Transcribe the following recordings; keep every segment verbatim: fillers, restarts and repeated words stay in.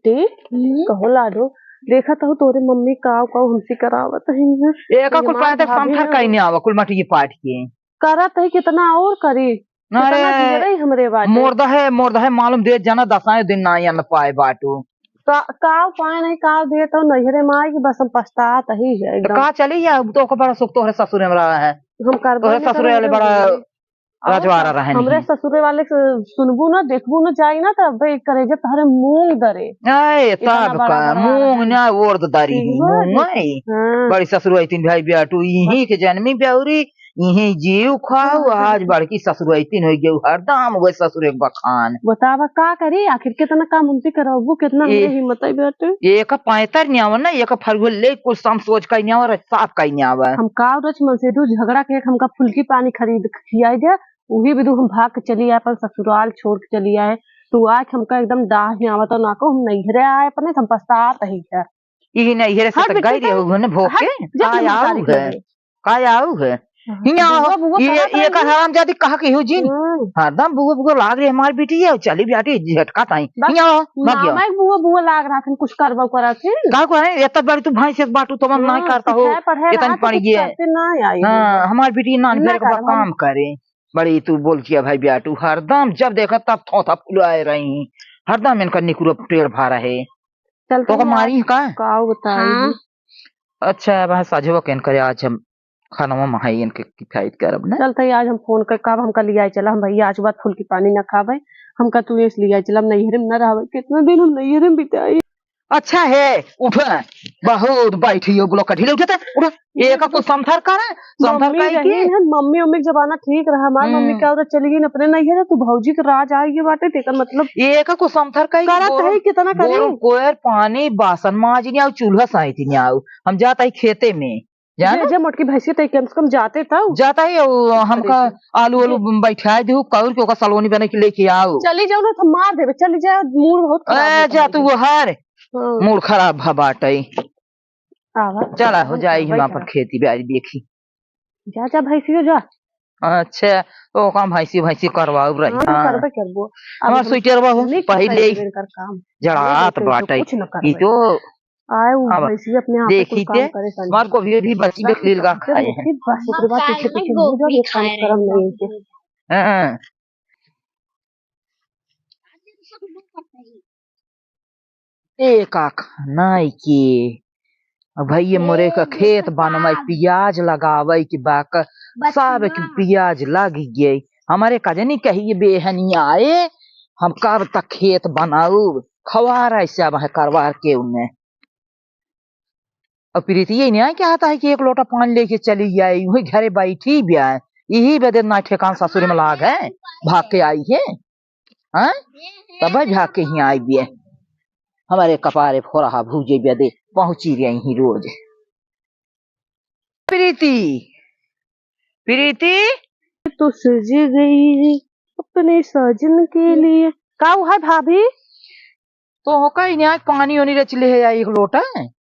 बिट्टी, हम्म। कहो लाडो, देखत हूँ तोरे मम्मी काव काव हमसे करावत है। एका ये कुल हमार पाए तक भाभी संथर ना कहीं नहीं आवा, कुल मटिए पाट के। करत है कितना और करी, कितना अरे, जियरे हमरे बाटे। मोर्दा है, मोर्दा है, मालूम दे जना दसाए दिन ना अन्न पाए बाटू। का, काव पाए नहीं, काव दे तो नैहरे में आए कि बस हम पछतात ही है तो एकदम। का चली या, अब तो ओकर बड़ा सुख तोहरे ससुरे में रहा है। हम करबे तोहरे नहीं ससुरे वाले करब बड़ा हम। रजवाड़ा रहन हमरे ही। ससुरे वाले से सुनबू ना, देखबू ना, जाई ना, तब भाई करेजा तोहरे मूंग दरे। आए, इतना तब बड़ा का बड़ा मूंग रहन। ना ओर्द दरी ही, ठीक बा। मूंग आई। हाँ। बड़ी ससुर आई तीन भाई बेटू, इही के जन्मी बेउरी, इही जीव खाऊ, हाँ। आज बड़की ससुर आई तीन हो गयो, हरदम वो ससुर एक बखान। बतावा का करी, आखिर कितना काम उनसे करबू, कितना हमरे ए, हिम्मत आई बेटे। एक पैतर न्यावन ना, एक फरुआ ले कुछ सम सोच का न्यावर, साफ का न्यावर। हम काव रच मन से दू झगड़ा के एक हमका फुल्की पानी खरीद खियाई दे, उही बिदु हम भाग के चली आए, अपन ससुराल छोड़ के चली आए। तू आके हमका एकदम डाह ही आवत ना को, हम नैहरे आए अपने, हम पछतात ही है। ई नैहरे से हट तो बिट्टी गई रहे तो, हो ने भोग हट, के। जा का तू आऊ मातारी है? के। का आऊ है? हाँ, हियाँ बुआ, आओ। बुआ ये, करा ये कर का ली। हरामजादी कहा के हो जिन? हम्म। हरदम बुआ, बुआ लाग रही हमार बिटिया, चली बेटी झटका ताई। बस हियाँ आओ, मत जाओ। नाम है बुआ, बुआ लाग रहा था, कुछ करबो करा थी। का को है? इतना बड़ी तू भैंस एक बाटू तो मन नहीं हाँ, करता हो। सिखाए पढ़ाए इतनी रहा था, पढ़ कुछ गया। करते ना आई हाँ, हो। हमार बिटिया नान ना फेर का करब हम। काम करे। बड़ी तू बोल किया भाई बेटू, हरदम जब देखा तब थोथा फुलाए रही, हरदम इनका निकुरो टेढ़ भा रहे। चल तो तू मारी आज का? का बताई? हाँ। अच्छा, अब साझवा केन करे, आज हम खानवा में है इनके किफायत करब ना। चल तई आज हम फोन कर, कब हमका लियाए चला, हम भैया आज बात फुल्की पानी ना खाबे, हमका तू इस लियाए चला, हम नैहरे में ना रहबे, कितना दिन हम नैहरे में बिताई। अच्छा है, उठ, बहुत बैठी हो, गुलो कढ़ी ले उठे, उठ, एक को समथर करे, समथर मम्मी कही रही के। है, मम्मी, मम्मी के जमाना ठीक रहा, हमार हम्म। मम्मी क्या उधर चली गई अपने नैहरे, तू भौजी के राज आ गए बाटे, तेकर मतलब एक को समथर कही करत बोल, है, कितना करी? बोल, कोयर पानी, बासन माजनी आऊ, चूल्हा साइतिनी आऊ, हम जात आई खेते में, जाना? जे, जे मोटकी भैंसी तई कम से कम जाते तऊ। जाता ही, वो हमका अरे से। आलू, आलू जे बैठा दे, कौर के ओका सलोनी बने के लेके आओ। चली जाओ ना, तो मार देबे, चली जाओ, मूड बहुत खराब ए, होता जा है। तू वो हर, हाँ। मूड खराब भा बाटई। आवा। चला, हो हम जाई, करबे हम अपन करब। खेती बाड़ी देखी। जा, जा, भैंसियो जा। अच्छा, तो ओका भैंसी, भैंसी करवाऊ रही। हाँ, हाँ। करबे करबो। अब हमार हम स्वेटर बा हो, निक पहिले ही कर काम। जड़ात नहीं, बाटई। कुछ न करबे। ई तो आए उ अब भैंसी अपने आप देखी कुल काम ते, करे सन। हमार गोभी भी बची बस बकलील का खाए हैं। देखी, बस ओकरे बाद पीछे पीछे मुंह जब एक काम करम नहीं के। हाँ। ए का खाना है के? अब भाई ये मोरे का खेत बनवाई, पियाज लगावे के बा, क-, सब के पियाज लग गई। हमारे का जानी कहिए बेहनी आए, हम कब तक खेत बनाऊ, खवार ऐसे अब है करवार के उन्हें। और प्रीति ये नहीं क्या आता है कि एक लोटा पानी लेके चली जाए, वही घरे बैठी भी आए, यही बदे ना ठेकान ससुर में लाग है, भाग के आई है, हाँ? तब भाग के ही आई भी है। हमारे कपारे फोरहा भूजे बदे पहुंची रही ही रोज। प्रीति, प्रीति, तो सज गई अपने साजन के लिए। का हुआ है भाभी? तो हो कहीं नहीं, आज पानी ओनी रच ले है या एक लोटा।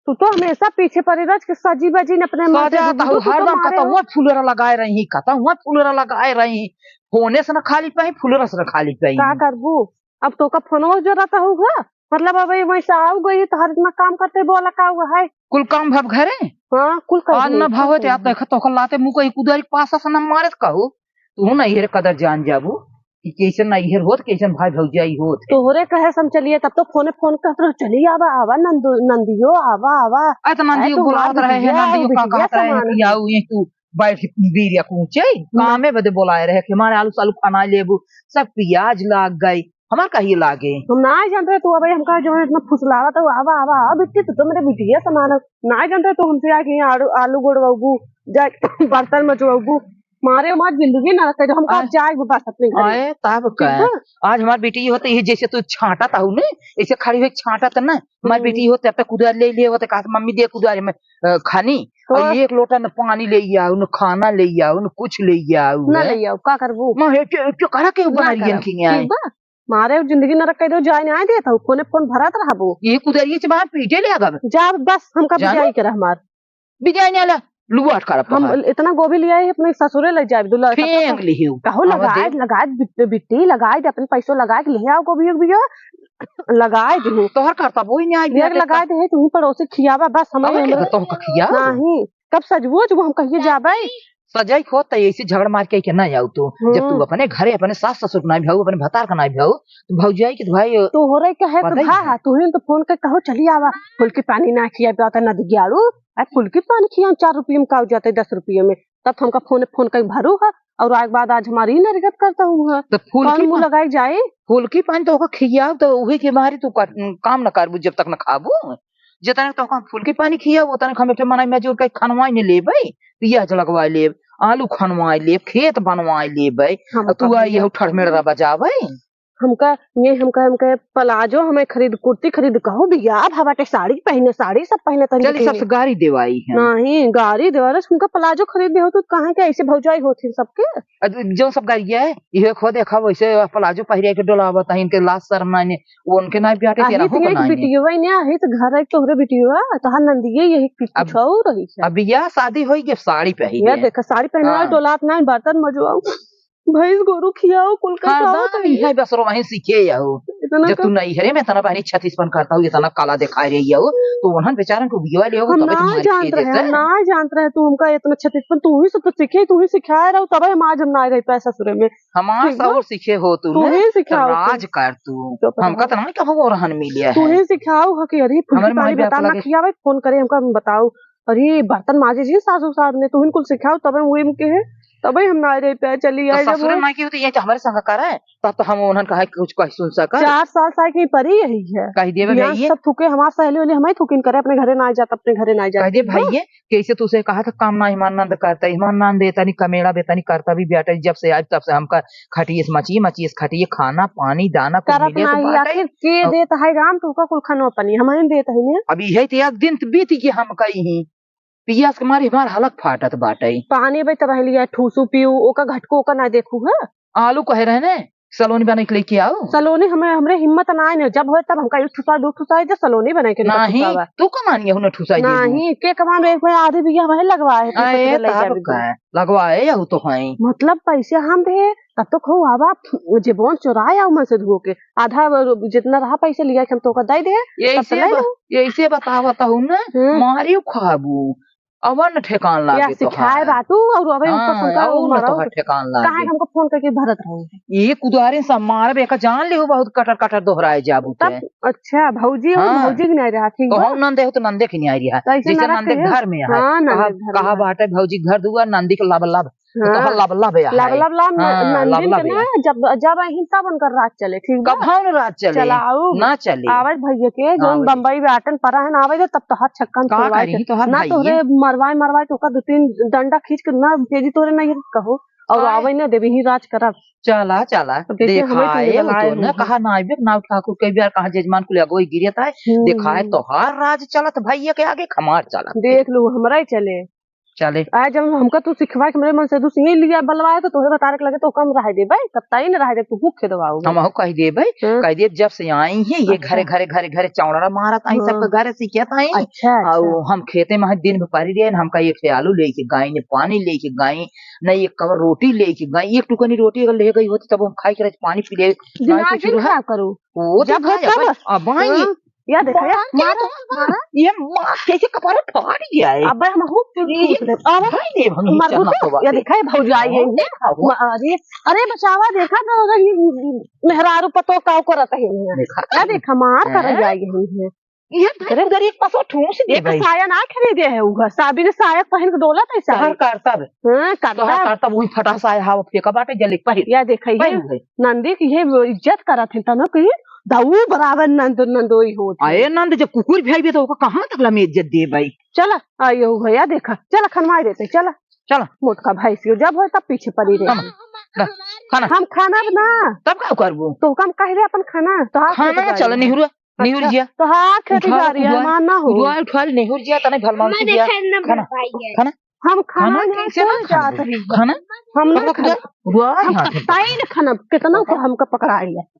तू तो हमेशा पीछे पड़ी रच के सजी बजी न अपने मजे सजा गुदगुदू, तो तू हरदम तो मारे कतहुआ हो। फुलरा लगाए रही, कतहुआ फुलरा लगाए रही। फोने से न खाली पाई, फुलरा से न खाली पाई। का करबू? अब तो का फोनवा जो रहता होगा, मतलब अब वैसे आऊ गई तो हर इतना काम करते बोला का हुआ है? कुल काम भव घरे? हाँ, कुल कर अन्न भाव होते आप देखत तो लाते मुँह कहीं कुदारी पासा से न मारत कहू। तू ना ये कदर जान जाबू। कि कैसन नैहर होत, कैसन भाई भौजाई होत। तोहरे कहे से हम चलिए, तब तो फोने फोन करत रहो, "चली आवा, आवा नंदू, नंदियो, आवा, आवा।" अरे तो नंदियो अरे तो बुलावत हमार रहे हैं, बिटिया, नंदियो का बिटिया कहत रहे हैं समान कि है। आओ ये तू बैठ के बीरिया कूचे, ना। कामे बदे बुलाए रहे कि हमारे आलू सालू खाना लेबू, सब पियाज लाग गई, हमार कहिए लागे। हम ना जानते तू, अब हमका जो है इतना फुसलावा तो आवा, आवा, आवा, बिट्टी तू तो मेरे बिटिया समान है। ना जानते तू हमसे आके यहाँ आलू, आलू गोड़वाबू, जा बर्तन मजवाबू, मारे हमार जिंदगी ना रखे, जो हम कब आय। जाए बस अपने घरे। आय, तब ठीक का? बा? आज हमार बेटी होते ही जैसे तू छांटत हऊ ने, ऐसे खड़ी हुई छांटत ना, हमार हम्म। बेटी होते अब तक कुदार ले लिए होते, कहा, "मम्मी दे कुदार में, अ, खानी।" तो और एक लोटा न पानी ले आओ, न खाना ले आओ, न कुछ ले आओ, ना हैं? ले आओ, का करबू? मैं हे, के, के करा के ना बना रियन करब। की न्याय? ठीक बा? मारे जिंदगी नरक कर दो, जाए ना देत हऊ, फोने फोन भरत रहबो। ये कुदारिये से बाहर पीटे ले आगब। जा बस, हमका जानो? बिदाई कर हमार। बिदाई ना ला। लुआट करब हम तोहार। इतना गोभी लिया है, अपने ससुरे ले जाए, दुल्हा फेंक लिहिउ। कहो, लगाए, दे। लगाए बिट-, बिट्टी, लगाए दे, अपन पैसो लगाए के ले आओ गोभी, गोभी, लगाए दे। तोहर करता वही न्याय ये बिया के लगाए दे, तू पड़ोसी खियावा, बस हमें अब के तो तोहका खियाओ? नहीं, कब सजबो, जब हम कहिए जाबे। सजाई खो, त ऐसे झगड़ मार के, के ना आओ तू। जब तू हम्म। अपने घरे, अपने सास ससुर के ना भी हो, अपने भतार का ना भी हो, तो भौजाई के तो भाई तू हो रही कहे तो पता ही भा, है। तू ही तो फोन के कहो, "चली आवा, फुल्की पानी ना खिया, पिया ना दिग्याड़ू।" आ फुल्की पानी खिया, चार रुपये में का हो जाता है, दस रुपये में? तब तो हमका फोन, फोन कई भरू है, और आए के बाद आज हमारी ही नरगत करता हूँ है। तो फुल्की कौन मुँह पा-, लगाई जाए? फुल्की पानी तो ओकर खियाओ, तो उही के मारी तू का-, काम न करबू, जब तक न खाबू। जितने तो हम फुल्की पानी खियाओ, उतने हम एक ठे मनई मजूर के खनवाई ने लेबै, पियाज लगवाई लेब, आलू खनवाई लेब, खेत बनवाई लेबै। हम और तू कब आई, यहू ठड़मेड़रा बजाबै। हमका, ये हमका, हमका प्लाजो हमें खरीद, कुर्ती खरीद, कहो बियाह भा बाटे, साड़ी पहने, साड़ी सब पहने तनी चली, के। सबसे गाड़ी देवाई है। नहीं, गाड़ी देवा रस, हमका प्लाजो खरीद दे हो, तो कहाँ के ऐसे भौजाई होती सबके? अब जो सब गाड़िया है, इहे खो देखा, वैसे प्लाजो पहिरे के डोलावत है, इनके लाज शर्म ना ने, वो उनके ना ब्याटे, आ, तेरा ही हो तो एक बनाई। बिटियो है ना, ही तो घर है तोहरे बिटियो, तोहार नंदिये यही कुछ अब, और रही है। अब बियाह शादी होई के साड़ी पहिरे। ये देखा, साड़ी पहने हाँ। डोलात ना, बर्तन मजवाऊ। भैंस गोरू खियाओ, कुल का हरदम खाओ तो इहे बस रोवाही सीखे जाओ। इतना जब तू का नैहरे में इतना बहनी छत्तीसपन करता हो, इतना काला दिखाई रही हो, तो उन्हन बेचारन को बियाह ले हो, हम तबे तो ना मार जानत रहे, हम ना जानत रहे, तू हमका इतना छत्तीसपन, तू ही सब तो सीखे, तू ही सिखाए रहो, तबे हम आज हम ना रही पाए ससुरे में। हमार ठीक बा? ससुर सीखे हो तू तू ने, ही सिखाओ तो राज तू। कर तू। चुप रहो। हमका तो ना कहो रहन मिले तू है। ही सिखाओ हो कि अरे फुल्की हमारे माई पानी बाप बता ना लगे। खियावे, फोन करे हमका बताओ। अरे, बर्तन माजे जी सासू सास ने, तुहिन कुल सिखाओ, तबे वो इनके है, तबे हम ना रह पे चली तो आए जब ससुरे वो। माई के होते, ये तो हमारे संग करे, तब तो हम उन्हन कहा कि कुछ कह सुन सका। चार साल साल की परी यही है। कह देवे यहाँ भैया। सब थूके, हमार सहेली वाली हमें थूकिन करे, अपने घरे ना जात, अपने घरे ना जात। कह दे ठीक बा? भैया, कैसे तुसे कहा था काम ना ईमान नंद करता, ईमान नंद देता नहीं, कमेड़ा बेता नहीं करता भी बेटा, जब से आज तब से हमका खटिए से मचिए, मचिए से खटिए, खाना, पानी, दाना, कुल करत मिले तो नाही, बाटे। आखिर के और देत है राम, तो ओका कुल खाना पानी हम ही देत है ने। अब इहे तो एक दिन तो बीत गया हम कही ही, पियास के मारे हमार हलक फाटत बाटे। पानी बे तब लिया ठूसू पीऊ, ओका घटको ओका ना देखू है। आलू कहे रहे ने, सलोनी बना के लेके आओ। सलोनी हमें, हमरे हिम्मत ना है ने, जब होए तब हमका एक ठुसा, दो ठुसा दे, सलोनी बना के नहीं, ठुसावा। तू कमानी है, उन्हें ठुसा दे दू। नहीं, के कमान एक भाई आधी बिया वही लगवा है, तू अरे, कुछ ले तब जाबे का? दू। लगवाए या उ तो हैं। मतलब पैसे हम दे, तब तो कहू, अब आप जे बोन चोराए आओ मन से धुओ के, आधा जितना रहा पैसे लिया के हम तोका दे दे, तब यही तो से ले ब-, लो। यही से बतावत हूँ ना, हम्म। मारियो खाबू, अवन ठेकान या लागे सिखाए तोहार। बाटू और अबे ऊपर हाँ, से उनका और न मरो। तोहार ठेकान लागे। काहे हमको फोन करके भरत रहो? ये कुदारे से मारबे का जान ले हो, बहुत कटर कटर दोहराए जाबू तब ते। अच्छा, भौजी और हाँ। भौजी के नहीं रहा, ठीक तो बा? हम नंदे हो तो नंदे के नहीं आई रहा। तो ऐसे जैसे नरक नंदे के है? घर में है। हाँ, नंदे कहा, घर कहा में। बाटे भौजी घर दुआर नंदी के लब लब। तो हाँ। कहा लब लब है। लब लब लब न-, हाँ, नंदिन लब के लब ना, है। जब, जब अहिन तब उनकर राज चले, ठीक बा? कब हम राज चले? चलाऊ। ना चले। आवत भैया के, जौन आवत। बम्बई में आटन परा है ना, आवे दे, तब तोहार छक्का में का छोड़वाए करी, के। तोहार ना भाई तोहरे है। मरवाए, मरवाए, तो ओकर दो तीन डंडा खींच के ना भेजी तोहरे नैहर कहो। और आए। आवे ना देबे, ही राज करब। चला, चला। अब देखिए, हमें देखा तो है, निकल वो आए तो ना हैं। कहा ना आइबे, ना ठाकुर के बिहार कहाँ जजमान कुल अगोई गिरत है। हम्म, देखा है, हम्म। तोहार राज चलत भैया के आगे, खमार चलत। देख लो, हमरा ही चले। चले। आ, जब हमका तू सिखवा के मेरे मन से दूसरी लिया बलवाए, तो तोहे बतारे के लगे, तो कम रह देबे, कब ताई न रह दे, तू हुक खेदवाओगे। हम अहू कह देबे, हाँ। कह देब, जब से आई हैं, ये अच्छा। घरे, घरे, घरे, घरे चौड़ा मारत आई, हाँ। सबके घरे सीखत आई। अच्छा, अच्छा। और हम खेते में दिन भर पड़ी रहे, हमका एक ठे आलू लेके गई, ने पानी लेके गई, न एक कवर रोटी लेके गई, एक टुकनी रोटी अगर ले गई होती तब हम खाई के रहते, पानी पी ले, दिन ना आज कुछ दिन रहा। खराब करो। वो तो जब खाए, तब। अब, अब आई। हाँ, या देखा, या बाहर मारा, निकल, मारा। ये मार कैसे कपार फाड़ गया है। अब हम हुक ये फूक दे। अब भाई ने भंगी मार चना दो, तो या बात देखा, ये भौजाई है। देखा वो। अरे, अरे बचावा, देखा तो अगर ये मेहरारू पतो का करत है ये। देखा। या देखा, मार कर हैं? जाई है ये। ये भाई अरे, उधर एक पसो ठूस दे एक भाई। साया ना खरीदे है उघर। साबी ने साया पहन के डोलत है साया। तोहर करतब। हाँ, करतब। तोहर करतब वही फटा साया हवा फेंका बाटे जले पहिर। या देखा ये पहिर है। नंदी की ये इज्जत करत है तनो की दाऊ बराबर नंद नंदोई होत है। अरे नंद जब कुकुर भी आइबे तो ओका कहाँ तक लमे इज्जत देबे? चला, आइयो भैया देखा। चला खनवाई देते, चला। चला। मोटका भैंसियो जब होए तब पीछे पड़ी रहे। खाना, ना, खाना। हम खाना ना। तब का करबो? तो हम कह दे अपन खाना। तो हाथ खाना में चल, जाए। निहुर। निहुर अच्छा, जिया। तो हाँ, खेती उठा, बाड़ी है, उठा, हमार ना हो। उठा, उठा, निहुर जिया, तने भल मानुस मैं जिया। देखा इतना खाना, भर पाई है। खाना। हम खाना खाना ना कैसे ना कोई जात खाबो? है। खाना? हम ना पकड़, खाना। उठा, हम हाथ में। कतई ना खाना, कितना को हमका पकड़ा लिया।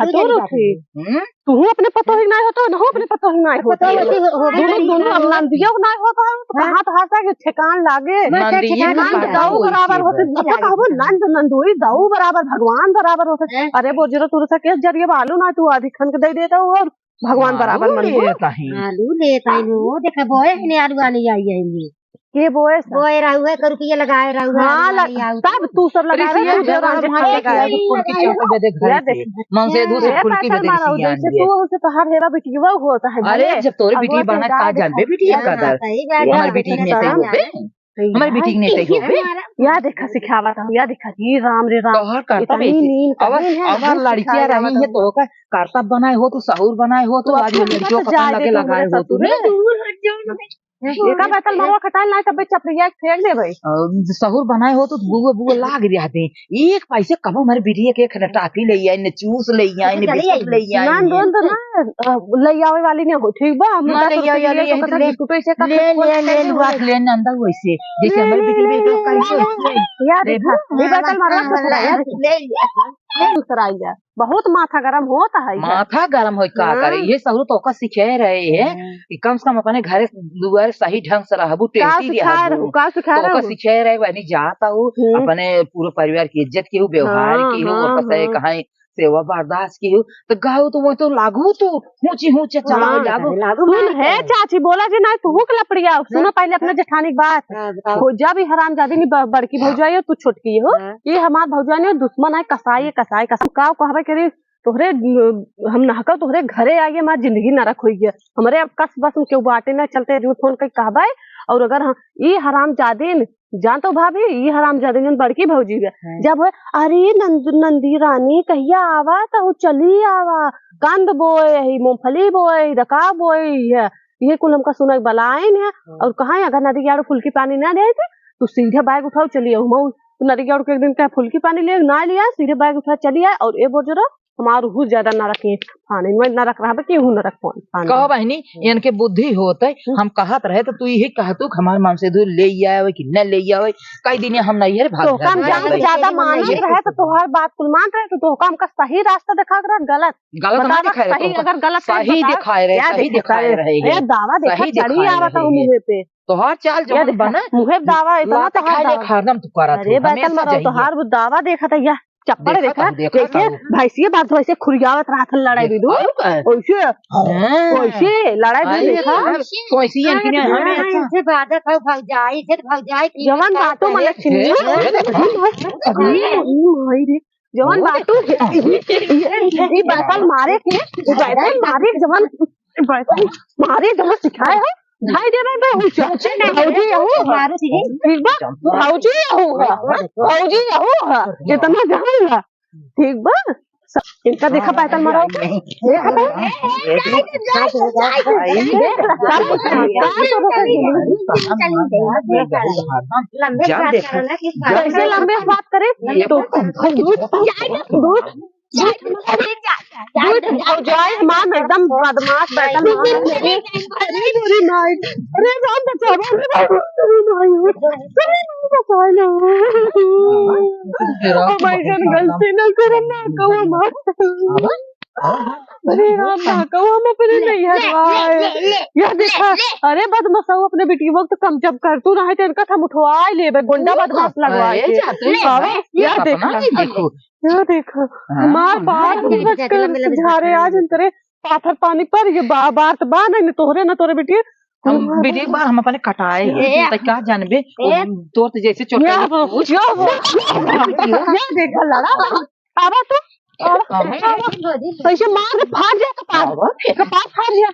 हटो रुखी। हम्म? तू अपने पतोही नाहीं होतो, नहु अपने पतोही नाहीं होतो। पतोही होती हो, हो, दोनों, दोनों अब नंदियो नाहीं होतो है, तो हाँ। कहाँ तो हर सा के ठेकान लागे। मैं ठेकान नंदिये ठेकान के के दाऊ बराबर होते, अब तो कहबो नंद नंदोई दाऊ बराबर, भगवान बराबर होते। हैं? अरे बोजरो, तू सा के जरिए आलू ना तू आधी खन के दे देता हो और भगवान बराबर आलू मन लेता है। आलू लेता है, वो देखे बोए ने आलू आने आई है ये। के बोए सा? बोए रहू है, के रुपये लगाए रहू है, हाँ, आलू लग-, आने आऊ तब तू। तू सब लगाए रहू, तू देवरान जेठान लगाए रहू। कुल की चौक दे दे घर या से। देख। मन से धू से ये कुल की पैसा दे दे मारा, सियान जैसे ये। तू उसे तोहार हेरा बिटिया होता है, अरे, भले। जब तोरे अब बिटिया वो बना का जानबे बिटिया हाँ, कदर? सही बात है, हमार बिटिया बिटिया में से का होबे। हमारे बेटी के नेटई हो बे। या देखा सिखावत हो, या देखा, हे राम रे राम। तोहर करतब इतनी ऐसे। नीन अब कहीं है, हमार लड़कियाँ रही है तो ओकर करतब बनाए हो, तू सहूर बनाए हो, तू आज अपने लड़कियों का जाए लगे दे लगाए हो तू। दूर हट जाओ ना। एका बैतल मरवा खटाइल ना, तबे चपड़िया के फेंक देबे। अ, सहूर बनाए हो तो बुआ, बुआ लाग रहा थे। एक पैसे कबो हमारे बिटिया के खने टाफी ले आई, न चूस ले आई, न बिस्कुट ले आई, ना, न दोन तो ना, अ, ले आवे वाली नहीं हो, ठीक बा? हम ना ले आवे वाली है, तो ले, बिस्कुट ऐसे का ले, ले, ले, ले, ले, ले, नंदा वैसे, जैसे हमारे बिटिया बेटा का ही वैसे। या देखा, ये बैतल मरवा खटाइल, या देखा। ले, ले। नहीं उतराइया, बहुत माथा गरम होत है। माथा गरम होई का करे? हाँ। ये सहूर तो ओका सिखाए रहे हैं कि कम से कम अपने घरे दुआरे सही ढंग से रहबू, का टेहती सिखाए रहबू। रहू, का सिखाए तो ओका रहू? सिखाए रहे, वहनी जात हूँ, हम्म। अपने पूरे परिवार की इज्जत की हूँ, व्यवहार हाँ, की हूँ, हाँ, ओका से हाँ। कहाँ सेवा बर्दाश्त की हूँ, तो गाओ तो वो तो लागू तो हुची हुची चलाओ हाँ, लागू। लागू सुन, मार हे करे। चाची, बोला जी, नहीं, तू के लपड़िया। सुनो हाँ? पहले अपने हाँ? जेठानी के बात। हाँ, बताओ। हो जा भी हरामजादी नहीं, ब-, बड़की भौजाई हो, तू छोटकी हो। हाँ। ये हमार भौजाई नहीं, दुश्मन है, कसाई है, कसाई, कसाई। का कहबे करी, तोहरे, हम नहका तोहरे घरे आइए, हमार जिंदगी नरक होई गया। हमरे अब कस बस में केहू बाटे ना, चलते जूं फोन कई कहबे। और अगर हम, ई हरामजादिन, जान तो भाभी, ई हरामजादिन जौन बड़की भौजी है, हाँ। जब है, "अरे नंद-, नंदी रानी, कहिया आवा, तो चली आवा, कंद बोए ही, मूंगफली बोए ही, दका बोए ही है।" ये कुल हमका सुनाई बलाइन है। हाँ। और कहाँ अगर नदी के आड़ू फुल्की पानी ना दे थे, तो सीधे बैग उठाओ, चली आओ, हम नदी के आड़ू के एक दिन का फुल्की पानी ले ना लिया, सीधे बैग उठा चली आए। और ए बोजरो, हमार हु ज्यादा नरक है, पानी में नरक रहबे, केहू नरक पानी, पानी। कहो बहिनी, हम्म। इनके बुद्धि होत है, हम्म। हम कहत रहे तो तू यही कहतू कि हमार मानसे दूर ले आवे कि न ले आवे, कई दिन हम नहीं है भाग तो जाते हम हैं। जान ज्यादा मानत रहे तो तोहार बात कुल मान रहे तो तोहका हमका सही रास्ता देखा रहा, गलत। गलत ना बतावा, दिखाए रहे सही, तो। अगर गलत है सही बतावा। दिखाए रहे, क्या सही देखा दिखाए है? रहे ए, हैं। दावा देखा, सही चढ़ी दिखाए आवत रहे हूँ हैं। मुँहे पे। तोहार चाल क्या जौन देखा? बना, मुँहे पे दावा, इतना लात तोहार खाए ले दावा। खारदम तू करत अरे हो, बैतल हमेशा मरो, जइया। तोहार वो दावा देखा था, या चप्पड़ देखा देखा, था, देखा देखिए, था। भैंसिया बात वैसे खुरियावत रहा था लड़ाई देखा बिदु। था। ओइसे, हाँ। ओइसे लड़ाई बिदु अरे देखा। यार, सोइसी अनकी ने हमें हाँ, इसे बाधा खाओ, भौजाई, इसे भौजाई की जवान बातों में लक्ष्मी। हे, हे, हे। अरे, माई रे। जवन वो बाटू, देखो। ई, ई, ई, ई बैतल मारे के, ई बैतल मारे के जवन, बैतल मारे जवन सिखाए हो, ढाई दे रहे बे, ऊंचा। ऊंचा नहीं भौजी है। यहू मारो सीधे। ठीक बा? भौजी यहू है। भौजी यहू है। इतना जान ला। ठीक बा? इनका देखा बैतल मारो। देखा तो? देख ला, का, का, का, का, लंबे बात करना कि कैसे लंबे बात करे? ये तो दूध, दूध, दूध, भौजाई हमार एकदम बदमाश, बदमाश। अरे मेरी माई, अरे राम बचावा, अरे राम, अरे माई, अरे राम बचावा। हम ऐसन गलती न करम ना, कहू हमार। अरे राम ना, कहू हम अपने नैहर आए। यह देखा, अरे बदमाश, अपने बेटी वक्त कम जब कर तू ना है, तो इनका हम उठवाए लेबे, गुंडा बदमाश लगवा के। बाबा, यह देखा। यह देखा, हाँ। हमार बाप झारे आज अंतरे पाथर पानी पर ये बा-, बात बा नहीं, नहीं तोहरे ना तोहरे बेटी। हम बेटी एक बार हम अपने कटाए हैं, ए। तो क्या जानबे, ए। तोर तो जैसे चोट या लगी। वो, या वो, या देखा लड़ा, आवा तू, आवा, आवा। कैसे मार के फाड़ दिया कपार, कपार फाड़ दिया।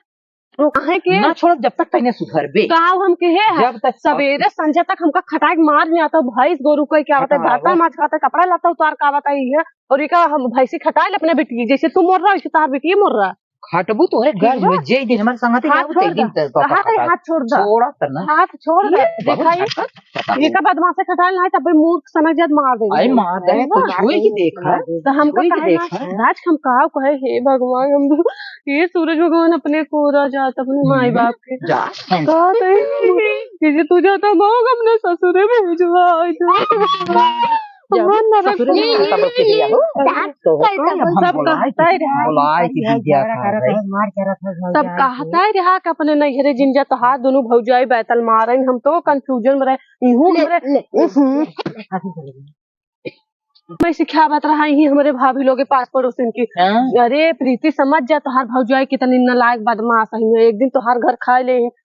काहे के? ना छोड़ब जब तक तैने सुधरबे। गाँव हम के है? जब तक सवेरे संझा तक हमका खटाई के मार नहीं आता, भैंस गोरू कोई क्या होता है, कटावा। भाता माछ खाता, कपड़ा लत्ता उतार का आवता ही है, और ये का हम भैंसी खटाई ले अपने बेटी, जैसे तू मोर रहा, वैसे तार बेटी मोर रहा। खटबू तोहरे घर में, जे दिन हमारे संगति हाथ रहबू, छोड़ ते दिन दे। तक कहा थे हाथ छोड़ दे। छोड़ा त ना। हाथ छोड़ दे। ये बहुत देखा ये। हरकत, पता ये नहीं। का बदमाश है, खटाई नहीं, तब मूर्ख समझ जात मार देंगे। अरे मार दे, है तू ना? छुई के देखा। तो हमका छुई के कहे ना, देखा। राज हम का कहे, हे भगवान, हम ये सूरज भगवान अपने कोरा जात अपने माई बाप के। जा, हैं। का ते, ये जे तू जाता, हम अपने ससुरे भेजवा, जा। भगवान नरक ससुरे में जाता, बस के लिया हो। तो हो, तो अब हम सब बुलाए कहता ही रहा। बुलाए कि दीजिए, सब कहता ही रहा कि अपने नैहरे जिन जा, तोहार दोनों भौजाई बैतल मारन, हम तो confusion में रहे। इहू ले, हमरे, ले। उहुं। मैं सिखावत रहा ही हमरे भाभी लोग के पास पड़ोसिन की। हाँ। अरे प्रीति, समझ जा, तोहार भौजाई कितनी नालायक बदमाश है। एक दिन तोहार घर खाए ले,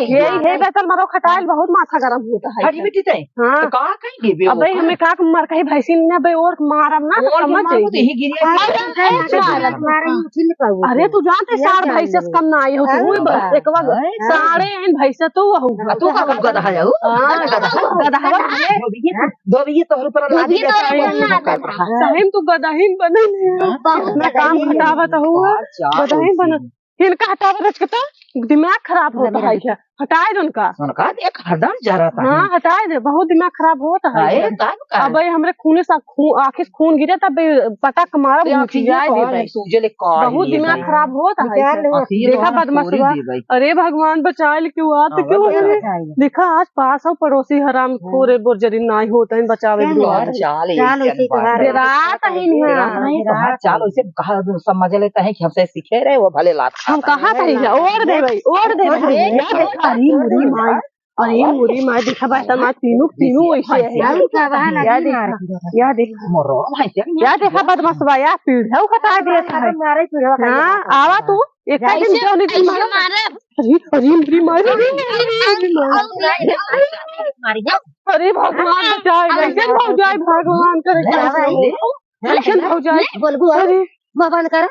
यही है, बेहतर मरो खटाइल, बहुत माथा गरम होता है। हरी बेटी तै? हाँ। तो का कहीं देबे अबे ओकर? हमें का मर कहीं भैंसी ने अबे और मारम ना, तो और समझ मारो जाएगी। तो यही गिरिया अरे, के ए, चाल। मारे उठी न पाऊ। अरे, तू जानते ये साढ़ जान भैंसे से ले। कम ना आई हो, तू अरे बस बा। एक बार अरे। साढ़े आइन भैंसे तो वहू। आ, तू का कर गधा है, हो? हाँ, गधा। गधा है। धोबिये, धोबिये तोहर ऊपर लादी धोबिये तोहर ऊपर लादी। सही में तू गदहिन बनल है। हाँ? बहुत इतना काम गदहिन। घटावत हुआ। चार, चार गदहिन उसी। बनल। इनका हटावे रच के तो दिमाग खराब होता है क्या? हटाए दे उनका। उनका देख हरदम जरत है। हाँ, हटाए दे, बहुत दिमाग खराब होता है अरे, क्या? तब का? अब ये हमरे खूने सा खू-, आँखें से खून गिरे तब ये पटक मारा, ये मुँह आँखें चिल्लाए ये दे कौन भाई। है, सूजल है, कौन बहुत है दिमाग भाई? खराब होता है निकाल क्या? लो। आँखें ये देखा कौन है, बदमाश तोड़ी हुआ। दे भाई। अरे भगवान बचाए ले क्यों आते हाँ, क्यों बदमाश है? है। देखा आज पास हो पड़ोसी हराम हाँ। खोरे बोर जरी नाई होता है बचावे चल दुआ यार, में। चाल चाल ऐसे उसी के बात बारे है। में। रात है नहीं है। रात नहीं तो हाँ, चाल ऐसे कहा समझ लेता है कि हमसे सीखे रहे वो भले लात हम खाता है। कहा था ही है, ओढ़ दे भाई, ओढ़ दे ओढ़ भाई। दे। या देखा, अरे मुरी माई, अरे मुरी माई, देखा बा, तना तीनों, तीनों ऐसे है। हम का बहा या लगी देखा, मार के। या देखा, मोरो भाई क्या? या देखा बदमाश बा, या पीढ़ा हटा दे था। मारे पीढ़ा खा हाँ, जाता है। आवा तू, एक ऐसे, दिन जाने दिन ऐसे मारा। मारे। अरे, अरे मुरी माई, अरे, अरे, अरे, अरे, अरे, मारी जा। अरे भगवान बचाए, अरे, कैसे भौजाई भगवान करे, अरे, कैसे भौजाई? बोलबू, अरे। मुँह बंद कर।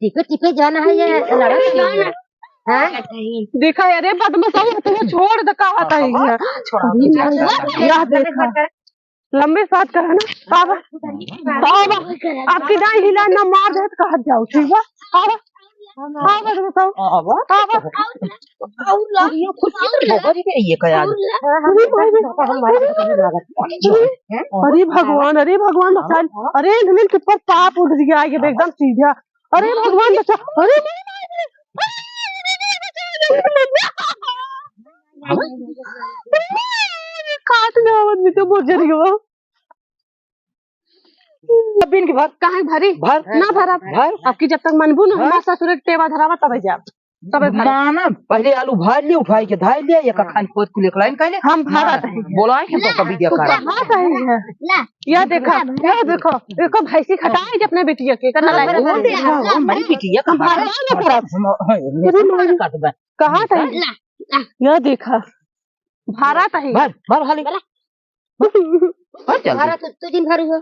टिपे टिपे जाना है ये लड़क। हाँ? देखा, अरे बदमाश, अब तुम्हें छोड़ दे, कहा था ये। छोड़ा दो, छोड़ा दो। यह देखा, लंबे साथ करा ना, बाबा, बाबा, आपकी दाई हिला ना मार दे तो कहा जाओ, ठीक बा? बाबा, बाबा, बदमाश, बाबा। बाबा, ये खुद की तो ठोकर ही गई है क्या यार? अरे भाई, अरे भगवान, अरे भगवान, बचा ले। अरे इन्हें के ऊपर पाप उठ गया, ये एकदम सीधा। अरे भगवान बचा, अरे नहीं, नहीं, नहीं, नहीं, काट ना, आवाज में तो बहुत जरी हो। अब इनके भर। काहे भरी? भर। ना भरब। भर। अब की जब तक मनबू ना, भर। हमार ससुर के टेवा धरावा तबे जाब। तबे भरब। मानब, पहले आलू भर ले, उठाई के धाई ले, एक खान पोत कुल एक लाइन कर ले। हम भरत हैं। बोलाए हैं तो कभी देखा। हाँ, सही है। या देखा, या देखो, एको भैंसी खटाए के अपने बिटिया के, करना लायक। वो देखा, वो हमारी बिटिया का हम भरबा ना करब। हम, हम, हम, हम, हम, हम, कहाँ था? या देखा, भारत है। भर, भर, हाली। भर जल्दी। भारत तो दिन भर हुआ।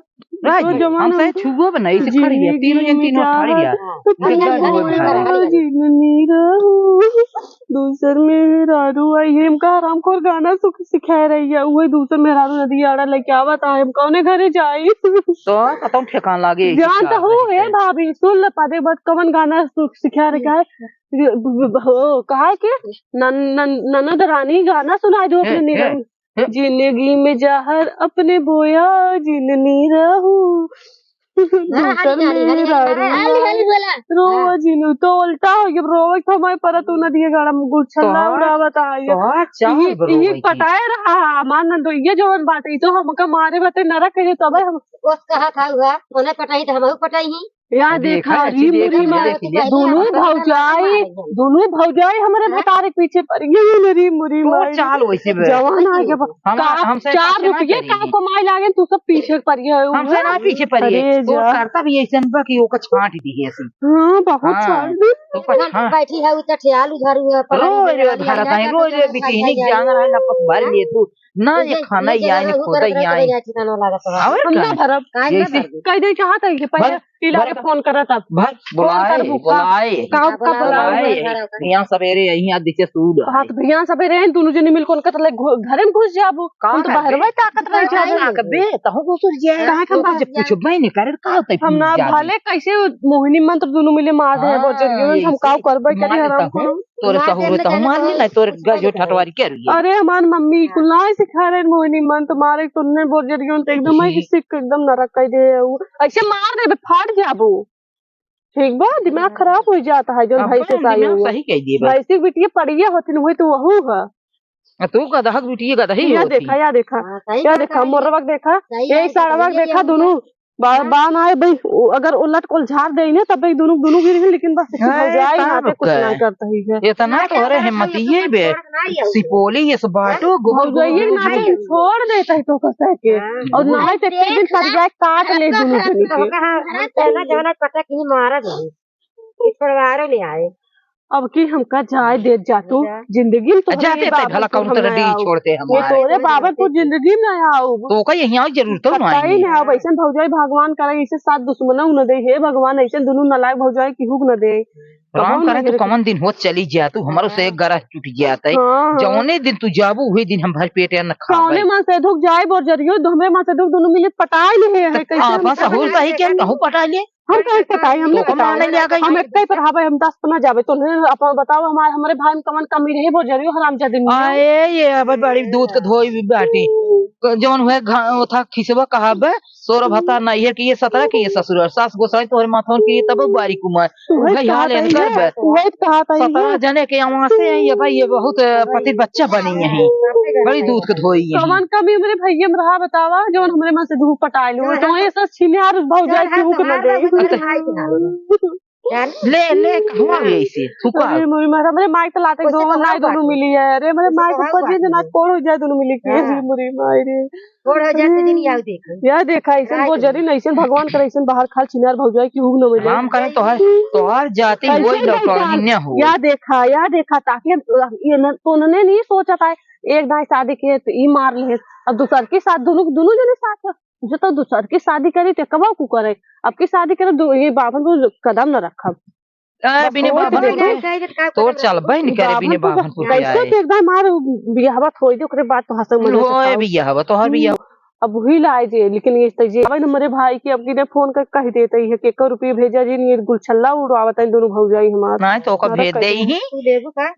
रह तो जाए। जमाना हमसे में छुओ भी नहीं, इसे खड़ी है। तीनों जन जिंदगी तीनों में खड़ी है। चाहत, इनके अपने दर्द घर बहुत में है। रहो, जिंदगी रहो। दूसर मेहरारू आई है, हमका हरामखोर गाना सुख सिखाए रही है। वही दूसर मेहरारू नदी आड़ा लेके आवत है, हम कौने घरे जाई? तो कतौ ठेकान लागे, जान तो हो, हे भाभी, सुन ले, पादे बात कवन गाना सुख सिखाए रही है? ये ब-, ब-, ब-, हो, कहा कि नन-, नन-, ननद रानी गाना सुनाई दो अपने ए, ए, नीरव। ए। जिंदगी में जहर अपने बोया जिननी रहू। हाँ, दूसर हरी, हरी, हरी, मेहरारू हरी, हरी, हरी बोला। रोवा हाँ। जिनू, तो उल्टा हो गया, रोवे तो हमारे पर तू नदिया गाड़ा में गुच्छल्ला तो, उड़ावत आ गया। तो चार ये, बरो ये वही की। पटाए रहा, हमार नंदो, ये जवन बाटे, ये तो हमका मारे बाटे नरक के, तबे हम ओस कहा था हुआ, उन्हें पटाई तो हमहू पटाई ही। या देखा, देखा, अरे देखा, मेरी माँ, देखा, देखा, दोनों देखा, भौजाई, देखा, दोनों भौजाई हमारे हाँ? भतारे के पीछे पड़ गई, मेरी मुरी तो माई। चाल वैसे बे। जवान आ गया बा। हम, का, हमसे चार रुपये का कमाई लागे, तू सब पीछे पड़ गया हो। हमसे ना पीछे पड़ गए। अरे तो जा। करता भी ऐसे बा कि ओका छांट दी है ऐसे। हाँ, बहुत हाँ। छांट दी। तो कुछ, हाँ। बैठी है, उ तो ठेल उधर हुआ, पता नहीं रोज, रोज भरत है, रोज, रोज बिटिहनी जान रहा है, लपक भर लिए तू। ना ये खाना ये आए, ना खुदा ये आए। और हम ना भरब। कह दे चाहत है कि पहले भर, इला के फोन करत अब। भर, फोन बुलाए, करबू का? बुलाए। का, का बुलाए? बुलाए। यहाँ सवेरे यहीं आज दिखे सूद हाँ, आए। तो यहाँ सवेरे हैं, दोनों जने मिलकर कतले घो-, घरे में घुस जाबू। का हम तो करबे? बाहरवा ताकत रह जाबे। का करबे? तहु घुस जाए। काहे के तो बाहर कुछ पूछबे नहीं करे, का होता है हम ना जाबे? भले कैसे मोहिनी मंत्र दोनों मिले मार दे, हाँ, बोचरियो, हम का करबे, करी हराम करो। तोरे मार सहूर देने तहु जाने मान ली, तो नहीं तोरे कुछ गजो नहीं। ठटवारी के रुइया। अरे, हमार मम्मी कुल ना सिखा रहे मोहिनी मंत्र मारे, तो उन्हें बोचरियो तो एकदम ही जी। सिख एकदम नरक कर दे। उ ऐसे मार देबे, फाट जाबो। ठीक बा, दिमाग खराब हो जाता है, जौन अब भैंसे से आई दिमाग हुआ। सही कह दिए बा। भैंसी के बिटिया पड़िया होती न, वही तो वहू है। आ, तू गदहा के बिटिया गदही या होती। देखा, या देखा, हाँ, सही या बात देखा, है। मोरवा के देखा, सही यही बात है, साड़वा के ये देखा, दोनों बा-, हाँ। बान आए भाई, उ-, अगर उलट कोल झाड़ दे ने, तब भाई दोनों, दोनों गिर गए, लेकिन बस इतना ए, भौजाई तब नाते कुछ का? ना करता ही है। इतना ना तोहरे करता हिम्मत ही ये बे। छोड़ ना ये। सिपोली ये सब बाटो, गोबर भौजाई गोबर ये गोबर नाते गोबर। छोड़ देता है तो कहता है के। हाँ। और ना तो एक दिन परिवार काट ले दोनों जने के। हाँ, हाँ, पहला जमाना पता कि मारा जाए। इस परिवारों ले आए। अब की हमका जाए देत जा तू, जा। जिंदगी में तोहरे जाते ये ते बाबा भला तू कौन तरह ना डी आओ। छोड़ते हम ये आए। तोरे बाबा तू जिंदगी में ना आओ। तो का यहीं आओ जरूरत तो पता ही नहीं। नहीं आओ, ऐसन भौजाई भगवान करे, ऐसे साथ दुश्मन न दे, हे भगवान, ऐसे दोनों नालायक भौजाई की हुक न दे। राम कबहुँ करे नहीं तू रे। कमन दिन होत चली जा तू, हमारो से एक गरह टूट जात है। हाँ, हाँ। जौने दिन तू जाबू, वही दिन हम भर पेट अन्न खाबे। कौने मन से दुख जाए बोर जरियो, दो हमरे मन से दुख दोनों मिले पटाए ले है, तो कैसे आपन हम सहूर सही के कहूँ पटाए ले? हम कहीं पटाई, हम तो नहीं कमाने पटाई। ले आ गई। हम एक ही पर हवे, हम दस पर ना जावे, तो उन्हें अपन बताओ, हमारे, हमारे भाई में कमन कमी रहे, वो जरियो हरामजादी में। आए, ये अब बड़ी दूध के धोई भी बाटी। जौन हुए घा-, ओथा खिसवा कहाबे, सोरह भत्ता नैहर के ये सतरह के ये ससुर, सास गोसाई तोहरे माथवन के ये तब बारी कुमार। तू है उहे हाल कहा इनकर है, बे। तू है कहा था ये। सतरह जने के यहाँ से हैं, ये भाई, ये बहुत, अ, पति बच्चा बनी है। बड़ी दूध के धोई है। कमन कमी मेरे भैया में रहा बतावा, जौन हमरे मन से दूध पटाए लो, तो ये सब छिनार भौजाई केहू के ना दे। ले, ले, कहवा गई से? थुका। अरे, मोरी मार, हमरे माई के लाते कैसे दो, कहाँ नाई दोनों बाटे? मिली है। अरे, हमरे कैसे माई के कहाँ ऊपर बाटे? दिन ना कोड़ हो जाए, दोनों मिली के। हाँ। अरे, मोरी माई रे। कोड़ हो जाए, तो दिन याद देखो। याद देखा, ऐसन वो जरी नहीं, ऐसन भगवान करे, ऐसन बाहर खाल छिनार भौजाई केहू न मिले। हम कहें, तोहार, तोहार जाति कैसे वही लौटौनी देखा? न हो। या देखा, या देखा, ताकि ये न, तो उन्होंने नहीं सोचा था, एक दाई शादी किए, तो ई मार ले, अब दूसर के साथ, दोनों, दोनों जने साथ है। जो तो दूसर की शादी करी, ते कबा को करे? अब की शादी करे, दो, ये बाभन को कदम न रखब। ए, बस बिने वोट बाभन दे को दे। तोर चलबे नहीं करे, बिने बाभन को बाभन को कैसे आए। के एकदम मार बियाहवा थोड़ी दे, ओकरे बाद तो हंसे मजे से होए खाओ। बियाहवा, तोहर बियाह। अब वही लाए जे, लेकिन ये तो जे, अब हमरे भाई के अब किने फोन कर कह देते हैं कि एको रुपये भेजा जी, ये गुलछल्ला उड़ावत हैं दोनों भौजाई हमार। नहीं, तो ओकर हमारा भेज दे कैसे ही। तू लेबू का?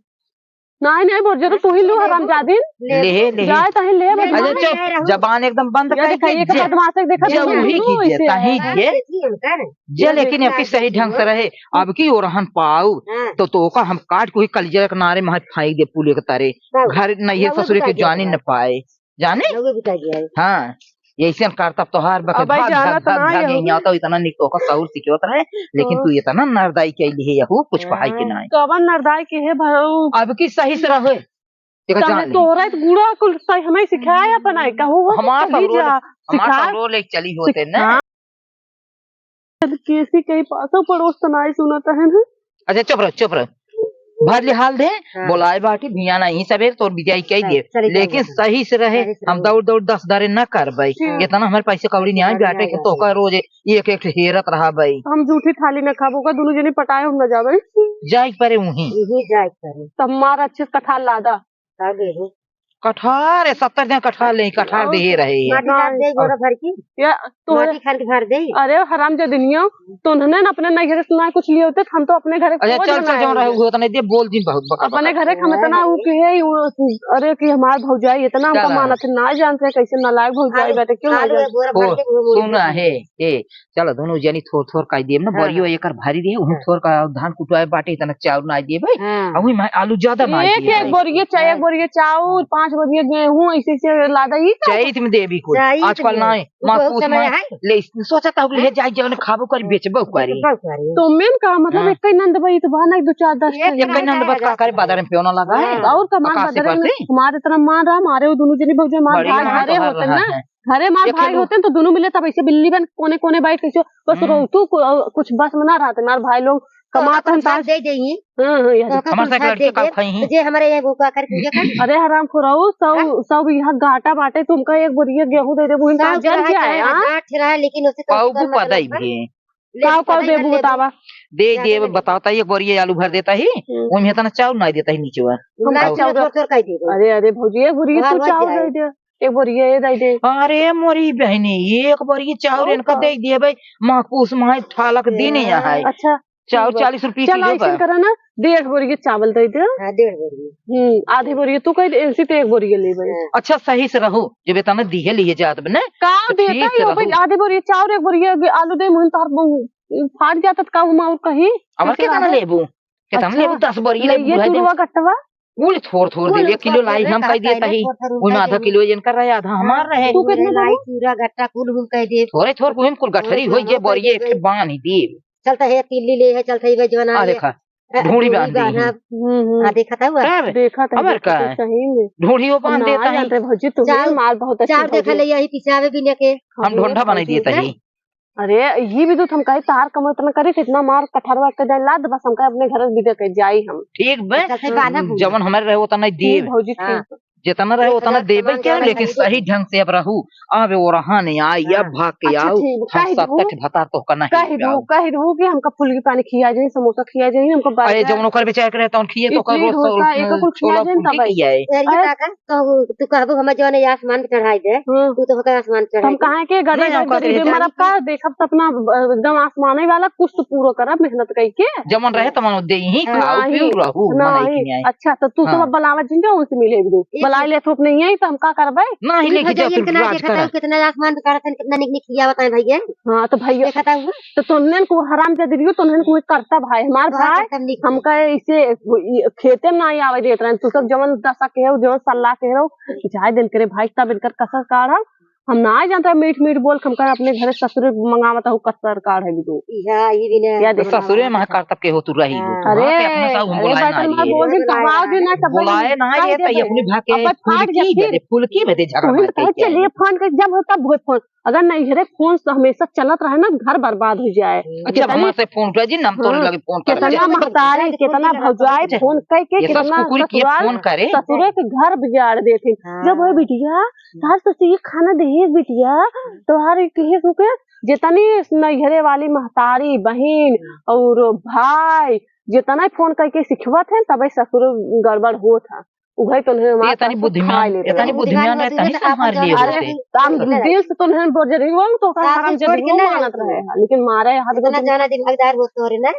नहीं, नहीं, बोल, जरूर तू ही लो, हरामजादिन। ले, ले। जाए तहीं ले, ले, बदमाश। अच्छा, चुप, जबान एकदम बंद ये करके देखा, ये जे, बदमाश है, देखा, जे तू वही लो की जे, इसे। तहीं हाँ, जे, देखिए, उनका ना। जे, लेकिन देखिए, अबकी सही ढंग से रहे, अबकी ओरहन पाऊ, हाँ। तो, तो ओका हम काट के वही कलिजा के नारे में फेंक दे पुलिया के तारे। तब। घर नहीं है, ससुरे के जानी न पाए। जाने? लोग भी कह दिया है। हाँ, यैसे करता तोहार बके अब भाई भाग, जाना भाग, तो भाग, ना भाग, है। यहीं आता इतना निक तोका सहूर सिखवत रहे, लेकिन तो तू इतना नरदाई के लिए हो, कुछ पहाई के हाँ। नाई। कवन नरदाई के है भाऊ? अब की सही से रहे। एक तोहरे जान ली। तोहरा तो गुड़ा कुल सही हमें सिखाया अपन आई, कहू हो हमार कभी सगरो जा, ले, हमार सिखा, सगरो ले चली होते ना। सिखा। केसी कहीं पासो पड़ोस तो नाई सुनत है ना। अच्छा, चुप रह, चुप रह। भर ले हाल दे, हाँ। बोलाए बाटी, भिया नहीं सबेर तोर बिजाई कई हाँ, दे। चले लेकिन चले। सही से रहे, सही से हम रहे। दौड़ दौड़ दस दारे न करबे। ठीक। इतना हमारे पैसे कौड़ी नहीं आए, कौड़ी बाटे नहीं कि आए। तोका रोज एक एक हेरत रहा बई। हम जूठी थाली न खाबो का, दोनों जने पटाए हम न जाबे। जाए परे उहीं। यही जाए परे। तब मार अच्छे से कठार लादा। का देबो? कठार, ए, सत्तर दिन कठार ले, कठार और देहे रहे ये। माटी खान दे, बोरा भर के। या, तो माटी खान के भर दे। अरे, हरामजादिनिया, तो उन्होंने ना अपने नैहरे से ना कुछ लिए होते, हम तो अपने घरे अच्छा, खोज चल, चल, बनाए जौन रहे, होते। वो तो नहीं दे, बोल दिन बहुत बकबक। अपने घरे हम इतना हाँ। ऊ के है, ऊ, अरे, कि हमार भौजाई इतना हमका चला। मानत है, ना जानते हैं कैसे नालायक भौजाई आलू, बाटे, क्यों ना आलू जानते? बोरा ओ, भर के घूम सुन उड़ रहे, ए, चलो, दोनों जनी थोर थोर काई देब ना, हाँ, बरियो हाँ। एकर भारी रहे, उहीं हाँ। थोर का धान कुटवाए बाटे, इतना चाउर ना देबे, हाँ। आ उहीं में आलू ज्यादा ना एक, देबे। एक बोरिया चाउर, हाँ। एक बोरिया चाउर, पाँच बोरिया गेहूं, ऐसे, ऐसे लादा ही का? चैत में देबी कुल, चैत आजकल में। ना, वो मास बहुत पूस समय में है। ले, सोचा था, ले हाँ। जाए, जवन खाबो करी, बेचबो करी। बेचबो करी। तो मेन का मतलब, हाँ। एक ही नंद भाई तो बहाना, एक दो चार दस एक ठे। एक ही नंद भाई का करे, बाजार में पेवना लगा है। हाँ। और का मान आकाश से बाजार में करते? हमारे इतना मान रहा, हमारे वो दोनों जनी भौजाई, हमारे बड़ी भाई मान हमारे तो हर होते रहा ना। है। घरे मार एक भाई लोग होते हैं तो दोनों मिले तब ऐसे बिल्ली बन कोने कोने बैठ के सो, बस हम्म। रोतू को-, कुछ बस में ना रहते। मार भाई लोग कमात हन ताज। दे देई। हाँ, हाँ, यार। तो हमार कुल साथ दे दे। तो जे हमारे ये वो का कर पूजा कर। अरे हराम खोराऊ, सौ, हाँ? सौ बीघा घाटा बाटे, तुमका एक बोरिया गेहूं दे देबू, इनका सौ जन बीघा क्या है, हाँ? हजार ठेरा है, लेकिन उसे तो पाऊ कर बुका मतलब दई ना। भी। ले काव, काव पता ही देबू ना लेबू। बतावा। दे क्या देबे देबे? बतावता, एक बोरिया आलू भर देता ही, हम्म। ओमे इतना चाउर नाई देता ही नीचे बा। हम ना, काव? चाउर थोड़, थोड़ काई देबे। अरे, अरे भौजी, एक बोरिया तू चाउर दे दे, एक बोरिया ये दे दे। अरे मोरी बहनी, एक बोरिया चाउर और इनका का? दे देबे, महकूस माय ठालक दिन ए, यहाँ है। अच्छा, चाउर ठीक बा। चालीस रुपये चल, किलो ऐसे बा। करा ना, डेढ़ बोरिया चावल दे दे। हाँ, डेढ़ बोरिया। हम्म, आधी बोरिया तू कह दे, ऐसे तो एक बोरिया ले भाई। हाँ। अच्छा, सही से रहो, जब इतना दिहे लिए जात बने, का तो ठीक देता ही हो भाई, रहो। आधी बोरिया चाउर, एक बोरिया आलू दे, मुहिन तोहर फाट जाता, का हम और कहीं? अब कितना लेबू? कितना अच्छा, लेबू? दस बोरी ले ले, ये बुढ़ा दे। चूरवा गट्टवा? कुल थोर थोर दे, कुल एक किलो थोर लाई थोर हम रे, कह देता ही। थोर थोर ओइमे आधा किलो इनकर रहे, आधा हमार रहे। तू कितना लाई, देबू? चूरा गट्टा कुल हम कह दे। थोरे थोर को हम कुल गठरी होई, जे बोरी एक ठे बांध ही दे। चलता है, तिल्ली ले है, चलता है, जवाना आ ले। देखा, अ, ढोड़ी ढोड़ी बांध दी। बांधा। हम्म, हम्म। आ, देखा था हुआ? तब? देखा था, अबर देखा का? था, सही में। ढोड़ी वो हम बांध ना देता है। जानते भौजी, तू चाउर, माल बहुत अच्छा चाउर देखा भौजी। ले, यही पिसावे भी ने के। हम ढोंढा बनाई देता है। अरे, ये भी तो हम कहे, तार कम उतना करे, कितना मार कठरवा के जाए, लाद बस हम कहे अपने घर विदा के जाई हम। ठीक बे, अच्छा, फिर बांधा भूमि। जवन हमारे रहे, उतना नहीं देब। ठीक, भौजी, हाँ। ठीक। जितना रहे, एक उतना हजार देबे सामान क्या, लेकिन सही ढंग से अब रहू। अब वो रहा नहीं, आई, अब हाँ। भाग के अच्छा, आओ, ठीक, हम कह सब दू, तक भतार तो का नहीं कह दू, प्याऊ। कह दू कि हमका फुल्की पानी खिया जाई, समोसा खिया जाई, हमका अरे, बर्गर, जवन ओकर बेचारे के रहे, तवन खिए तो ओकर इडली, रोज डोसा, सौ-, एक कुल खिया छोला जाई, फुल्की तब आई। खियाए। अरे अरे, काका, कहू, तू कहबो, हमार जवन आसमान पे चढ़ाई दे, हाँ। तू तो ओकर आसमान चढ़ाई हम दे। कहाँ के गरीब नहीं, है, ओकर गरीब है, बेचारे मरब का, देखब सपना, अ, एकदम आसमाने वाला, कुछ तो पूरा करब मेहनत कइके। जवन रहे तवन दे ही, हाँ। खाऊ, नहीं, पीऊ, रहू, नहीं। मनाई के नहीं। अच्छा, तो तू हाँ। सब बलावत जिन जाओ, उनसे मिले एक दिन। एक बलाए ले, तू अपने यहीं, तो हम का करबे? नहीं, ई लेके भैया जाओ, इनके फिर ना राज देखा करा। था, कितना आसमान पे करत हन, कितना निक निक खियावत हैं भैया। हाँ, तो भैया, देखा था वो? तो तुमने को हराम जादे दियो, तुमने को करता भाई, हमार हाँ, भाई, एकदम निक। हमका इसे, ई, खेते में ना आवे देत रहन। तू सब जवन दशा के हो, जवन सल्ला के हो, जाए दिन करे भाई, तब इनकर कसर काढ़ल। हम ना जानता मीठ मीठ बोल, हमका अपने घरे ससुरे मंगावत हो, कसर काढ़े भी दो। इहा, ई भी ना। या तो देखा। ससुरे में करतब के हो तू रही हो। हाँ। अरे, वहाँ पे अपना साहू हम अरे, बुलाए ना बैठल मार आइए। बोल दिन, बुलाए कहा ना। दिन ना, सब बुलाए ना कह आइए, दे तो ये दे। अपनी भाग के अब फुल्की फाट जा बदे, फिर। फुल्की बदे झगड़ा वही मार तो कहे, के चलिए, आइए। फोन कर, जब होता, बहुत फोन। अगर नैहरे फोन से हमेशा चलत रहे ना, घर बर्बाद हो जाए। अच्छा, जितनी हमारे से फोन उठा जी, ना हम तोरे हाँ। लगे फोन करे। कितना महतारी, कितना भौजाई अच्छा, फोन कह के, ये सब कितना कुकुरी के ससुराल, फोन करे। ससुरे के घर बिगाड़ देथिन। हाँ। जब वो बिटिया, तार तो ये खाना दे, बिटिया, तोहार कहे सुके, जितनी नैहरे वाली महतारी, बहिन और भाई, जितना फोन कह के सिखवत है, तबे ससुर गड़बड़ होत है। उहे तो उन्हें ये हमारे तनी सासू बुद्धिमान, खाए लेते ये तनी रहे। बुद्धिमान रहे, बुद्धिमान तनी रहे, संभाल लिए बुद्धिमान होते। रहे। हम दिल से तो उन्हें बजरी हुआ, तो सास हराम जब छोड़ के वो ना मानत रहे हैं, लेकिन मारे हाथ इतना गोड़ जाना दिमागदार हो तोरे ना,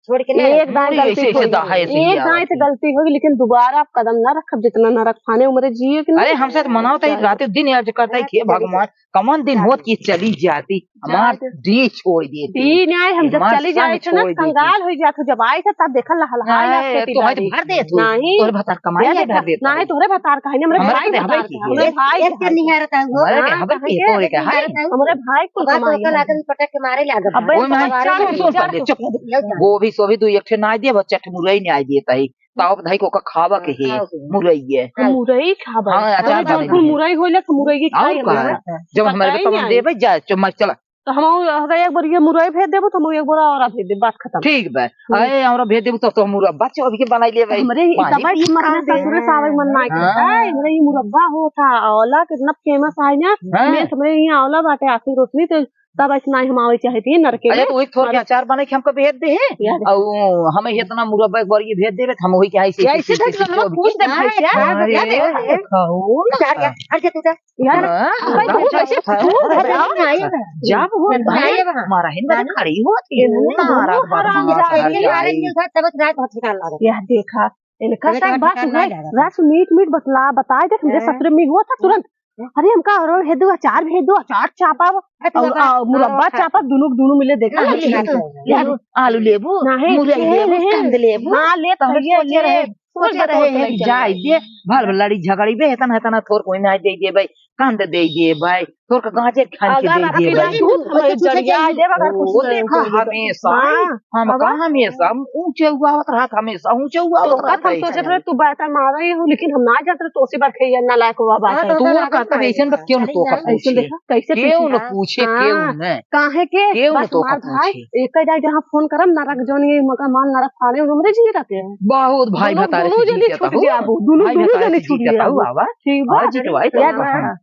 छोड़ के ना। एक दाई थोड़ी गलती ऐसे, ऐसे होगी, दहा ऐसे एक ही दाई आवत से है। गलती होगी, लेकिन दोबारा आप कदम ना रखब, जितना ना रख पाने उम्र जिए कि ना। अरे, हमसे तो मनाओ तो रात दिन याद करता है, हाँ, हे भगवान, कमन दिन होत कि चली जाती, हमार जाए दे। दी छोड़ देती। दी नहीं, हम जब हमार चली जाए संग थे ना, छोड़ देती। कंगाल हो जात हो, जब आए थे तब देखल लहलहाए आए, लागते तो है तो भर देत हो। नहीं। तोहरे भतार कमाई या है, देखा, भर देत नहीं, हो। तोहरे भतार का है ना, हमरे हमारे भाई के भतार देहबे का, की हमरे है। भाई एक के के है। निहारत है वो। हमारे हाँ, देहबे की है, कहे तोरे के के है। निहारत है वो। हमरे भाई कुल अब तो कमाई ओकर है। लागल पटक के मारे लागल। अबे ओए माई, मारे चार लागल। सौ रुपया दे, चुप। यौ जा। गोभी सोभी दू एक ठे नाई देबे, चार ठे मुरई नाई देत है। ताव धाई को का खावा के हाँ, है, खाओ के। मुरई है। हाँ। मुरई खाबा। हाँ, अचार अरे, बने जौनपुर है। मुरई होले तो मुरई के और खाई का? ना। जब हमारे बताई को नहीं। देबे, जा, चुम्मा चला। तो हम अगर एक बार ये मुरई भेज देबो, तो हम एक बार और भेज देब, बात खत्म। ठीक बा। हम्म। अरे, हमरा भेज देबो, तब तो हम मुरब्बा चौबी के बनाई लेबे। हमरे ई पानी तबे पी कि मरना खाते ससुरे से आवे के मन ना हाँ। करता है। हमरे ई मुरब्बा होता, आंवला कितना famous है ना। हाँ। मैं हमरे यहाँ आंवला बाटे, आखिर रोशनी तो तब ऐसे ना हम आवे चाहती है नरके अरे, में। तो वही थोड़ के अरे। अचार बने के हमको भेज दे है। यार। और हमें इतना मुरब्बा एक बार ये भेज देबे, तो हम वही के ऐसे ऐसे ऐसे भेज देबे, चौबी पूछ दे के। भाई से। अरे, अरे, अरे, देखो ना। हट जा, हट जा, तू जा। यार, हाँ, भाई, हाँ, तू कैसे हाँ, तू हाँ, घबराओ? हाँ, हाँ, जब वो नहीं, भाई, ये वहाँ। मारा है, बड़ी खड़ी होती है, इन्होंने तारा दोनों बाबा हराम मारा जादे है, मारा है। ये सब रात बहुत ठिकाना लगा। यह देखा, इनका तबीयत सब बात ठिकाना है, लगा। रात मीठ मीठ बतला, बताए देख, मेरे हाँ। ससुर में हुआ था तुरंत। हाँ। अरे, हमका और भेज दो, अचार भेज दो, अचार चापा, अरे, तू और, बाबा, और मुरब्बा हाँ, चापा, दोनों, दोनों मिले देखा। हाँ, ये देखो। आलू लेबू, नहीं, मुरई ये लेबू, नहीं। कंद लेबू। हाँ, ले, तो हम ये, सोचे ये। रहे, सोचे रहे, ये जाए दे, भल भल लड़ी झगड़ी बे, इतना, इतना थोर कोई ना दे दे भाई। कंद दे देबै, तोर का गाजर खान के अगर दे अभी देबै। नहीं दूध हमें जरिया देब, अगर कुछ वो नहीं देखा, होई तो। हमेशा, हाँ, हम अब का हमेशा ऊंचे हुआ होत रहत, हमेशा ऊंचे हुआ तो होत का रहत हम है। सोचत रहे, तू बात मारा ही हो, लेकिन हम ना जात रहे, तो उसी बार खेया ना लायक हुआ बात हाँ, है। तो तोर का तो ऐसन बा, क्यों न तो का ऐसे पूछे? देखा, कैसे क्यों न पूछे? पूछे, हाँ। क्यों न? काहे के? क्यों न बस तो का हमार भाई पूछे? एक जाए जहाँ फोन करम, नरक जौन ये मका माल नरक फाड़े, हमरे जी रहते हैं। बहुत भाई दोनों, भतारे दोनों से जने जीते छूट हो। जाबो, दोनों, भाई दोनों भतारे जने से छूट जीते हो, जाबो। आवा। ठीक बा? आज तो आई तो याद बा। हाँ।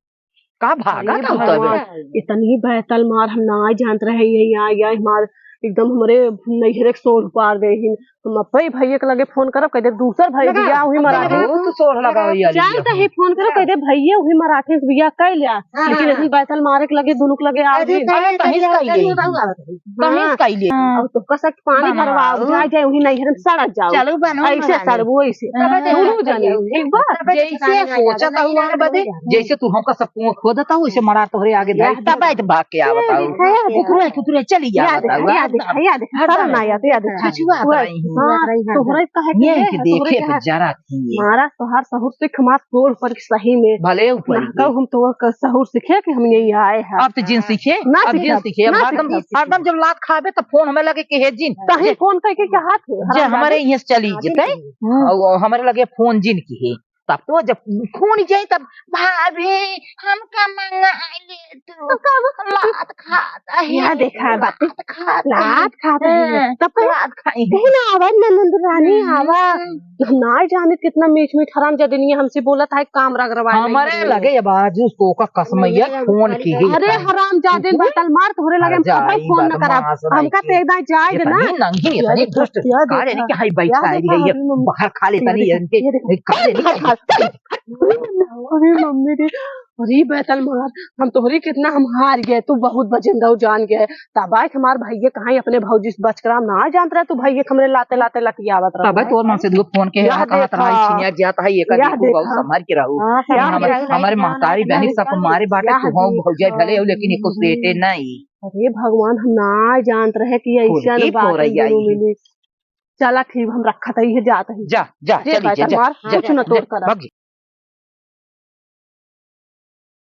का भागा अरे का उतर भगवान, बे? इतनी बैतल मार हम ना जानत रहे, ये यहाँ, यहाँ हमार एकदम हमरे नैहरे के सोर पार दे ही। हम अपने भैया के लगे फोन करब, कह दे दूसर भाई लगा, बियाह हुई लगा, मराठी। बहुत सोर लगाओ यार, जान ये तो ही फोन करब, कह दे भैया हुई मराठी से बियाह कर लिया, हाँ, लेकिन हाँ। अभी बैतल मारे के लगे, दोनों के लगे आओ अरे, जी। अरे, कहीं कहीं कहीं कहीं कहीं हाँ। कहीं ले। हाँ। और तो कसक पानी बनवाओ। भरवाओ, जाए, जाए, वहीं नैहर में सड़क जाओ। चलो, बनो, ऐसे बनाने। सड़बो, ऐसे। हाँ। दोनों जाने, ठीक बा? तब जैसे तब सोचा था, तब वहाँ बदे, जैसे तू हमका सब कुआं खोदत हो, वैसे मरार तोहरे आगे यह धरी, तब आए तो भाग के आवत हो। देखा, यह देखा। कुतुरे, कुतुरे, चली यह आवत देखा, हो। यह देखा, यह देखा। हर शर्म ना आया, तो यह देखा। छछुआ वह, रही हूँ। हाँ, तोहरे कहे के ये है, कि तोहरे देखे कहे। तो जरा थी। मारा तोहार सहूर सीख हमार तोर पर सही में। भले ऊपर ना ही। कहू हम तोर का सहूर सीखे कि हम यही आए हैं। अब तो जिन सीखे, ना अब जिन सीखे, सीखे, अब ना हरदम, सीखे। हरदम जब लात खाबे तब फोन हमें लगे कि हे जिन, कहीं जे, फोन करके क्या हाथ है? जे हराम हमारे जादे। यहाँ से चली जेते, हाँ। और हमरे लगे फोन जिन की है, तब तो जब खून जाए तब, "भाभी, हमका मंगा ले तू, तो का वो लात खात है, यहाँ देखा बा। लात खात है।" लात खात है। हाँ, तब तो लात खाई। कहीं ना आवा, ननद रानी, हम्म। आवा। हम ना जाने कितना मीठ मीठ हरामजादिनिया हमसे बोलत है, काम रगरवाए हमारे लगे। लगे अब आज उसको का कसमैया हमारे फोन लगे की लगे। ही अरे था। हरामजादिन, बैतल मार, तोहरे लगे हम कतई फोन न करब। बदमाश, हमका ते एकदम जाए दे ना। इतनी नंगी, इतनी दुष्ट। का जाने कि हाई बैठा है, ये बाहर खा लेता नहीं, इनके खा लेता नहीं। अरे मम्मी रे, अरे बैतल मार, हम तोहरे कितना हम हार गए, तू बहुत बजन दऊ जान गए। तब आए हमार भैया कहाँ अपने भौजी से बच कर हम ना जानत रहे, तू भैया हमरे लाते लाते लतियावत रहा। तब तोर मन से दो फोन के यहाँ कहा तरह छिनिया जाता है, ये कर देखो, बहुत संभाल के रहो। हाँ, संभाल के रहो। हमारे महतारी बहनी सब मारे बाटे, तू हो भौजाई भले हो, लेकिन एको सेटे नहीं। अरे भगवान, हम ना जानत रहे कि ऐसा बात है। चला ठीक, हम रखत ही, जात ही। जा, जा, चली जा, जा, कुछ न तोर करा।